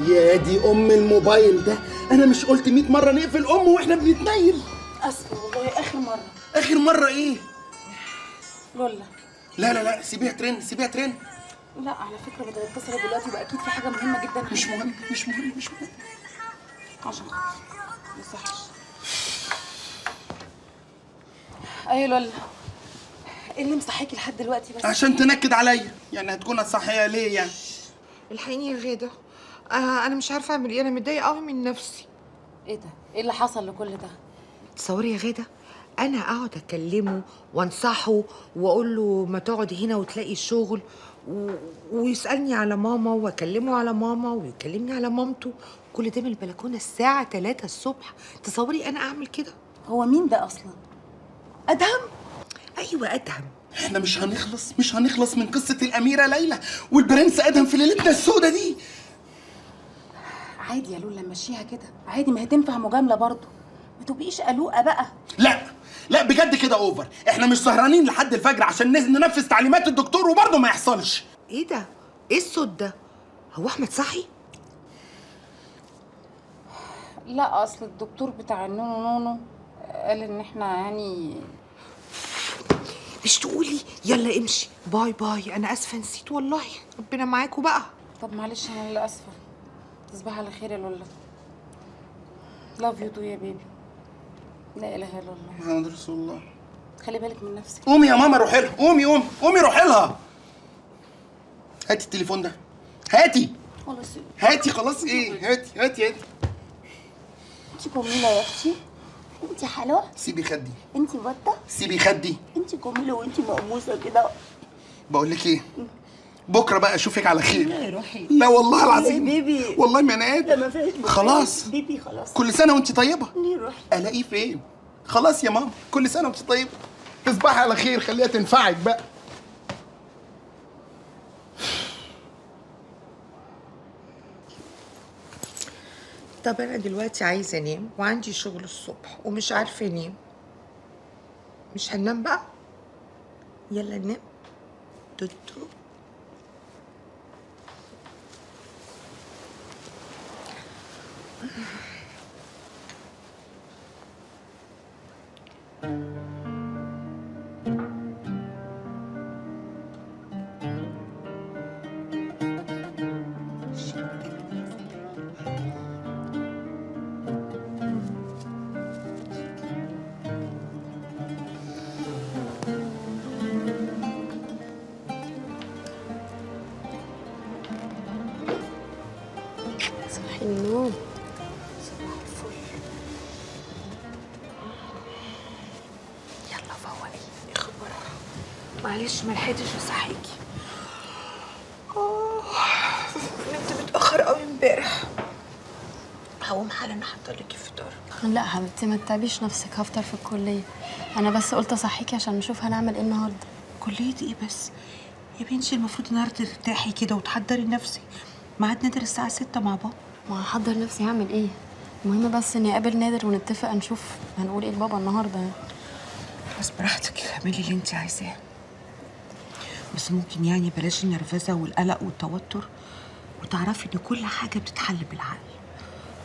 يا دي ام الموبايل ده، انا مش قلت 100 مرة نقفل امه واحنا بنتنيل؟ اسفه والله، اخر مرة. اخر مرة ايه؟ لولا. لا لا لا، سيبيها ترن، سيبيها ترن. لا على فكرة بدل اتصلت دلوقتي يبقى اكيد في حاجة مهمة جدا. مش مهم مش مهم مش مهم. عشان خاطري ما يصحش. ايوه لولا، ايه اللي مصحيكي لحد دلوقتي بس؟ عشان تنكد عليا يعني، هتكون هتصحيها ليه يعني؟ الحقيني يا غاده، انا مش عارفه اعمل ايه، انا متضايقة قوي من نفسي. ايه ده؟ ايه اللي حصل لكل ده؟ تصوري يا غاده انا اقعد اكلمه وانصحه واقول له ما تقعد هنا وتلاقي شغل ويسالني على ماما واكلمه على ماما ويكلمني على مامته، كل ده من البلكونه الساعة 3 الصبح. تصوري انا اعمل كده؟ هو مين ده اصلا؟ ادهم؟ ايوه ادهم. احنا مش هنخلص، مش هنخلص من قصة الاميرة ليلى والبرنس ادهم في ليلتنا السودة دي. عادي يا لولا، مشيها كده عادي، ما هتنفع مجاملة برضه، ما تبقيش قلوقه بقى. لا لا بجد كده over، احنا مش سهرانين لحد الفجر عشان ننفذ تعليمات الدكتور وبرضه ما يحصلش. ايه ده؟ ايه الصوت ده؟ هو احمد صحي؟ لا اصل الدكتور بتاع النونو نونو قال ان احنا يعني. مش تقولي يلا امشي، bye bye، انا اسفه نسيت والله، ربنا معاكوا بقى. طب معلش انا اللي اسفه، تصبحي على خير يا لولا. love you too يا baby. لا اله الا الله محمد رسول الله. خلي بالك من نفسك. قومي يا ماما روحي لها، قومي قومي قومي روحي لها. هاتي التليفون ده، هاتي خلاص هاتي خلاص. ايه هاتي هاتي هاتي. انت جميلة يا اختي، انت حلوة. سيبي خدي. انت بطه. سيبي خدي. انت جميلة وانت مقموصه كده. بقول لك ايه، بكره بقى اشوفك على خير. لا يا روحي. لا والله العظيم يا baby. والله ما انا قادر. لا ما فيهاش بكرة. خلاص baby خلاص. كل سنة وانت طيبة. ليه روحي؟ الاقيه فين؟ خلاص يا ماما، كل سنة وانت طيبة، تصبحي على خير، خليها تنفعك بقى. طب انا دلوقتي عايزه انام وعندي شغل الصبح ومش عارفه انام. مش هننام بقى؟ يلا ننام. توتو. صباح النور. صباح الفل. يلا فوقي. ايه اخبارك؟ معلش ما لحقتش اصحيكي. نمت متاخر قوي امبارح. هقوم حالا احضر لك الفطار. لا حبيبتي ما تتعبيش نفسك، هفطر في الكلية. انا بس قلت اصحيكي عشان نشوف هنعمل ايه النهارده. كليه ايه بس يا بنتي؟ المفروض النهارده ترتاحي كده وتحضري نفسك. ميعاد نادر الساعة 6 مع بابا. ما هحضر نفسي هعمل ايه؟ المهم بس اني اقابل نادر ونتفق نشوف هنقول ايه لبابا النهارده يعني. خلاص براحتك، اعملي اللي انت عايزاه، بس ممكن يعني بلاش النرفزه والقلق والتوتر، وتعرفي ان كل حاجة بتتحل بالعقل.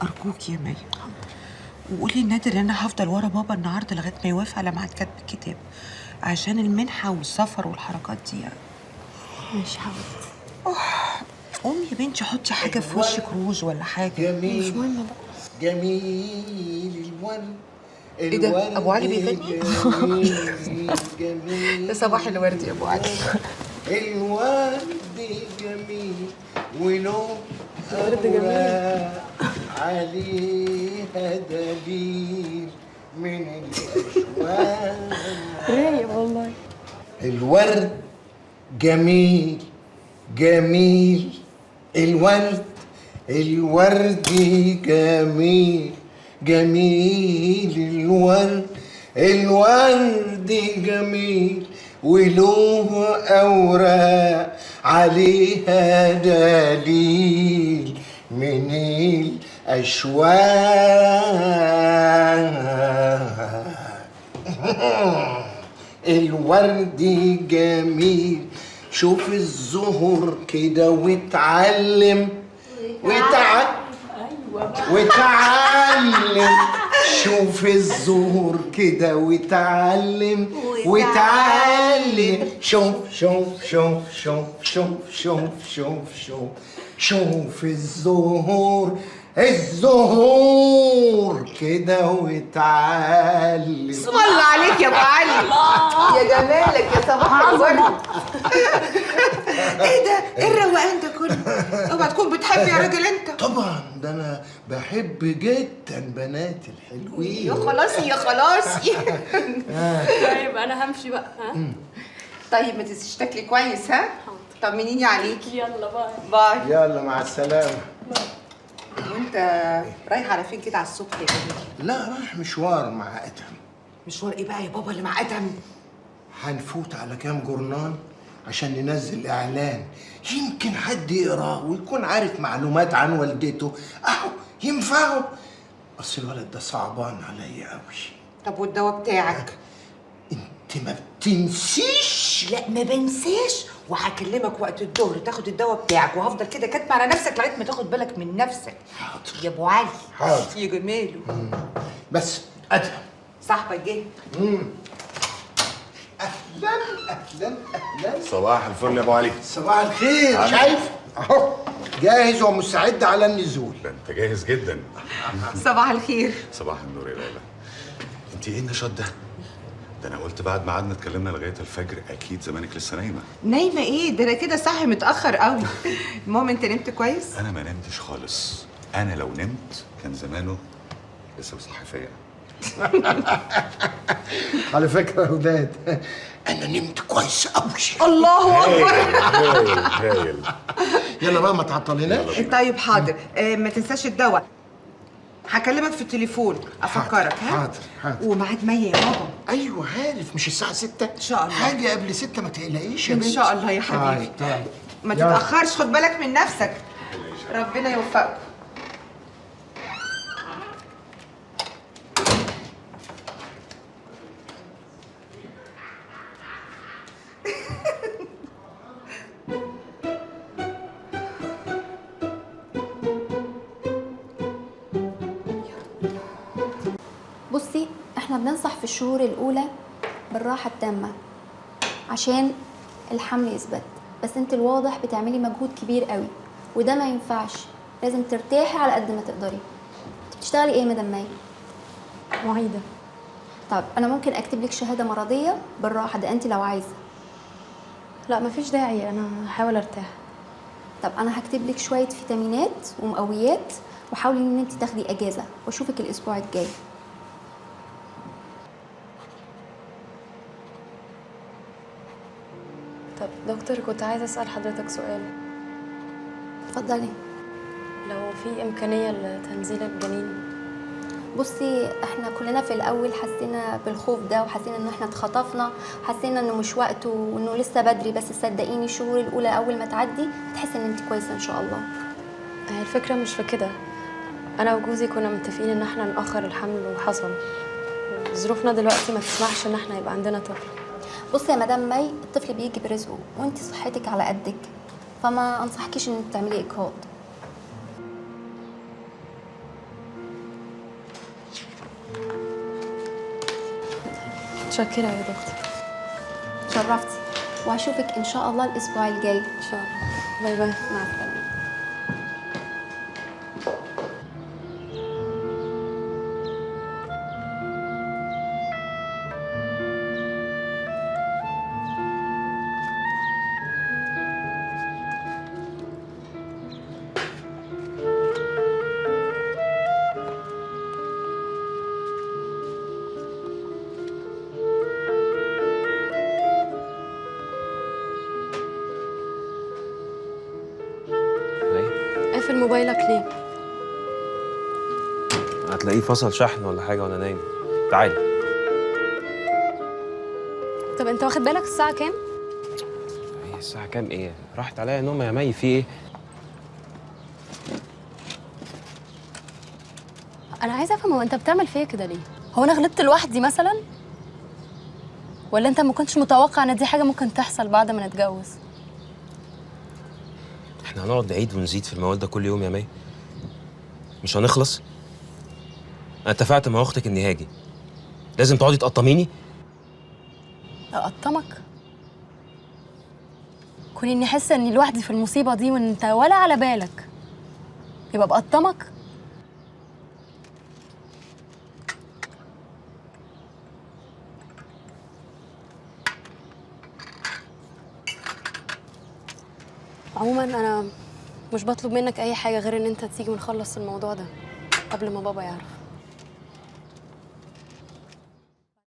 ارجوك يا مي. وقولي لنادر ان انا هفضل ورا بابا النهارده لغاية ما يوافق على ميعاد كتب الكتاب، عشان المنحة والسفر والحركات دي يعني. ماشي حبيبتي. قومي يا بنتي حطي حاجة في وشك، روج ولا حاجة. جميل. مش مهم بقى. جميل الورد. ايه ده؟ ابو علي بيغني؟ جميل. ده صباح الورد يا ابو علي. الورد جميل وله الورد جميل عليها دليل من الأشواق. رايق والله. الورد جميل جميل، الورد الورد جميل جميل، الورد الورد جميل وله أوراق عليها دليل من الأشواق. الورد جميل، شوف الزهور كده واتعلم وتعلم. وتعلم، شوف الزهور كده وتعلم وتعلم، شوف شوف شوف شوف شوف شوف شوف شوف شوف الزهور الزهور كده وتعلم. اسم الله عليك يا ابو علي، يا جمالك، يا صباح الورد. ايه ده؟ ايه الروقان ده كله؟ اوعى تكون بتحب يا راجل انت. طبعا، ده انا بحب جدا بنات الحلوين. يا خلاصي يا خلاصي. طيب انا همشي بقى. ها طيب ما تنسيش تاكلي كويس. ها؟ طمنيني عليكي. يلا bye bye. يلا مع السلامة. وانت رايح على فين كده على الصبح يا جميل؟ لا رايح مشوار مع ادهم. مشوار ايه بقى يا بابا اللي مع ادهم؟ هنفوت على كام جورنان عشان ننزل اعلان، يمكن حد يقراه ويكون عارف معلومات عن والدته، اهو ينفعه. اصل الولد ده صعبان عليا قوي. طب والدواء بتاعك؟ انت ما بتنسيش؟ لا ما بنساش، وهكلمك وقت الظهر تاخد الدواء بتاعك، وهفضل كده كاتمه على نفسك لغاية ما تاخد بالك من نفسك. حاضر يا ابو علي. حاضر يا جماله. بس ادهم صاحبك جه. اهلا اهلا اهلا. صباح الفل يا ابو علي. صباح الخير. شايف اهو جاهز ومستعد على النزول. ده انت جاهز جدا. صباح الخير. صباح النور يا ليلى. انت ايه النشاط ده؟ ده انا قلت بعد ما قعدنا اتكلمنا لغاية الفجر اكيد زمانك لسه نايمة. نايمة ايه؟ ده انا كده صاحي متاخر قوي. المهم انت نمت كويس؟ انا ما نمتش خالص. انا لو نمت كان زمانه لسه بصحي فيا. على فكرة يا ولاد انا نمت كويس قوي. الله اكبر. هايل هايل. يلا بقى ما تعطلناش. طيب حاضر. ما تنساش الدواء. هكلمك في التليفون افكرك. ها؟ حاضر حاضر. وميعاد مي يا بابا. ايوه عارف، مش الساعة 6؟ ان شاء الله. حاجة قبل 6 ما تقلقيش يا ان بنتي. شاء الله يا حبيبي. طيب ما تتاخرش، خد بالك من نفسك. ربنا يوفقك. بصي احنا بننصح في الشهور الاولى بالراحة التامة عشان الحمل يثبت، بس انت الواضح بتعملي مجهود كبير قوي وده ما ينفعش، لازم ترتاحي على قد ما تقدري. انت بتشتغلي ايه يا مدام مي؟ معيده. طب انا ممكن اكتب لك شهادة مرضية بالراحة ده انت لو عايزه. لا مفيش داعي، انا هحاول ارتاح. طب انا هكتب لك شوية فيتامينات ومقويات، وحاولي ان انت تاخدي اجازه، واشوفك الاسبوع الجاي. طب دكتور كنت عايزه اسال حضرتك سؤال. اتفضلي. لو في امكانية لتنزيل الجنين. بصي احنا كلنا في الاول حسينا بالخوف ده، وحسينا ان احنا اتخطفنا، حسينا انه مش وقته وانه لسه بدري، بس صدقيني الشهور الاولى اول ما تعدي هتحسي ان انت كويسة ان شاء الله. هي الفكرة مش في كده، انا وجوزي كنا متفقين ان احنا نأخر الحمل وحصل. ظروفنا دلوقتي ما تسمحش ان احنا يبقى عندنا طفل. بصي يا مدام مي، الطفل بيجي برزقه وانت صحتك على قدك، فما انصحكيش ان انت تعملي اجهاض. متشكرة يا دكتور. شرفتي، وهشوفك ان شاء الله الاسبوع الجاي. ان شاء الله. bye bye. مع السلامة. قافل موبايلك ليه؟ هتلاقيه فصل شحن ولا حاجة وأنا نايم. تعالي. طب أنت واخد بالك الساعة كام؟ إيه الساعة كام إيه؟ راحت عليا نوم يا مي، في إيه؟ أنا عايزة أفهم هو أنت بتعمل فيا كده ليه؟ هو أنا غلطت لوحدي مثلاً؟ ولا أنت ما كنتش متوقع إن دي حاجة ممكن تحصل بعد ما نتجوز؟ احنا هنقعد نعيد ونزيد في الموال ده كل يوم يا مي؟ مش هنخلص؟ انا اتفقت مع اختك اني هاجي. لازم تقعدي تقطميني؟ اقطمك؟ كوني اني حاسه اني لوحدي في المصيبة دي وانت ولا على بالك، يبقى بقطمك؟ عموما انا مش بطلب منك اي حاجة غير ان انت تيجي ونخلص الموضوع ده قبل ما بابا يعرف.